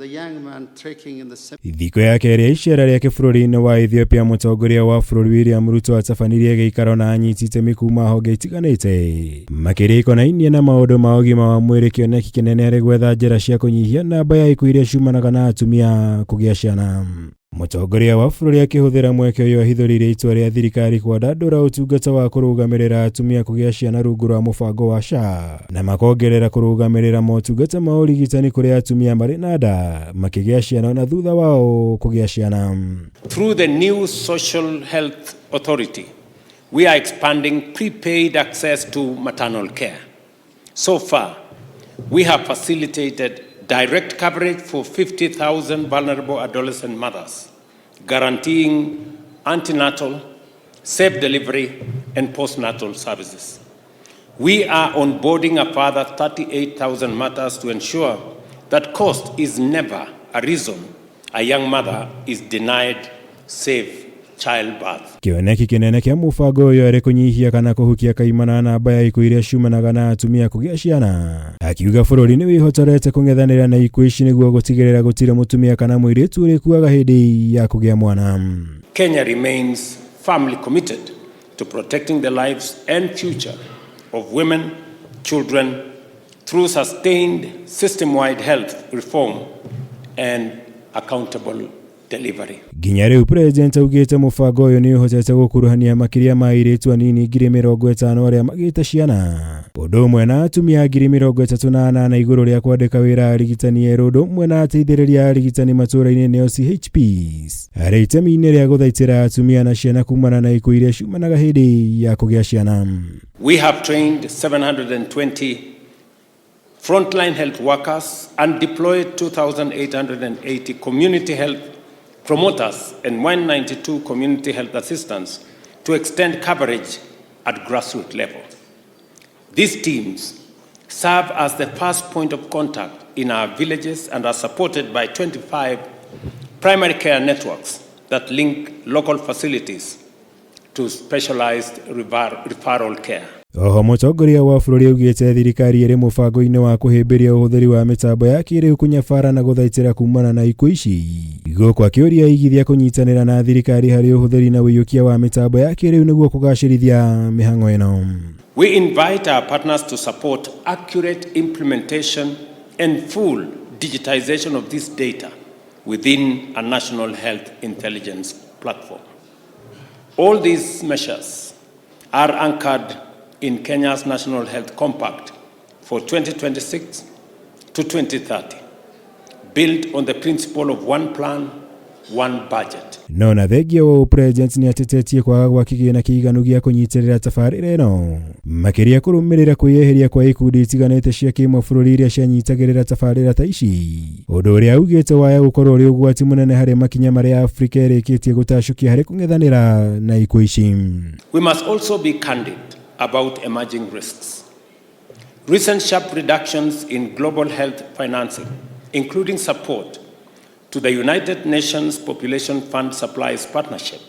The young man trekking in the Thikũ ya kerĩ ya icera rĩake bũrũri-inĩ wa Ethiopia, mũtongoria wa bũrũri William Ruto atabanirie gĩikaro na anyiti itemi kuma honge itiganĩte, makĩria ikonainie na maũndũ ma ũgima wa mwĩrĩ. Kĩoneki kĩnene arĩ gwetha njĩra cia kũnyihia namba ya ikuũ iria ciumanaga na atumia kũgĩa ciana. Mũtongoria wa bũrũri akĩhũthĩra mweke ũyũ ahithũrĩirie itua rĩa thirikari kwandandũra ũtungata wa kũrũgamĩrĩra atumia kũgĩa ciana rungu rwa mũbango wa SHA, na makongerera kũrũgamĩrĩra motungata ma ũrigitani kũrĩ atumia marĩ na nda makĩgĩa ciana na thutha wao kũgĩa ciana. Through the new Social Health Authority, we are expanding prepaid access to maternal care. So far, we have facilitated direct coverage for 50,000 vulnerable adolescent mothers, guaranteeing antenatal, safe delivery, and postnatal services. We are onboarding a further 38,000 mothers to ensure that cost is never a reason a young mother is denied safe childbirth. Kĩoneki kĩnene kĩa mũbango ũyũ arĩ kũnyihia kana kũhukia kaimana namba ya ikuũ iria ciumanaga na atumia kũgĩa ciana. Akiuga bũrũri nĩ wĩhotorete kũng'ethanĩra na ikuũ ici nĩguo gũtigĩrĩra gũtirĩ mũtumia kana mũirĩtu ũrĩkuaga hĩndĩ ya kũgĩa mwana. Kenya remains firmly committed to protecting the lives and future of women, children, through sustained system-wide health reform and accountable delivery. Nginya rĩu, President augĩte mũbango ũyũ nĩ ũhotete gũkuruhania makĩria ma airĩtu anini 50,000 arĩa magĩte ciana, ũndũ ũmwe na atumia 38,000, igũrũ rĩa kwandĩka wĩra arigitani erũ ũndũ ũmwe na ateithĩrĩria arigitani matũũra-inĩ, nĩo CHPs, harĩ itemi-inĩ rĩa gũthaitĩra atumia na ciana kumana na ikuũ iria ciumanaga hĩndĩ ya kũgĩa ciana. We have trained 720 frontline health workers and deployed 2,880 community health promoters and 192 community health assistants to extend coverage at grassroots level. These teams serve as the first point of contact in our villages and are supported by 25 primary care networks that link local facilities to specialized referral care. Oho mũtongoria wa bũrũri augĩte thirikari ĩrĩ mũbango-inĩ wa kũhĩmbĩria ũhũthĩri wa mĩtambo ya kĩrĩu kũnyabara na gũthaitĩra kumana na ikuũ ici, gũkũ akĩũria aigithia kũnyitanĩra na thirikari harĩ ũhũthĩri na ũiyũkia wa mĩtambo ya kĩrĩu nĩguo kũgacĩrithia mĩhang'o ĩno. We invite our partners to support accurate implementation and full digitization of this data within a national health intelligence platform. All these measures are anchored in Kenya's National Health Compact for 2026 to 2030, built on the principle of one plan, one budget. No na thengia wa President nĩ atetetie kwaga gwa kĩgĩna kĩiganu gĩa kũnyitĩrĩra tabarĩra ĩno, makĩria kũrũmĩrĩra kwĩyeheria kwa ikundi itiganĩte cia kĩmabũrũri iria cianyitagĩrĩra tabarĩra ta ici, ũndũ ũrĩa augĩte waya gũkorwo ũrĩ ũgwati mũnene harĩ makinya marĩa Afrika ĩrĩkĩtie gũtacũkia harĩ kũng'ethanĩra na ikuũ ici. We must also be candid about emerging risks. Recent sharp reductions in global health financing, including support to the United Nations Population Fund Supplies Partnership,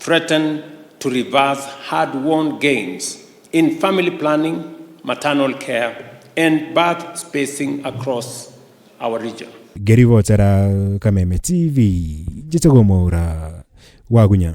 threaten to reverse hard won gains in family planning, maternal care, and birth spacing across our region. Ngĩribotera Kameme TV, njĩtagwo Mwaura Wagunya.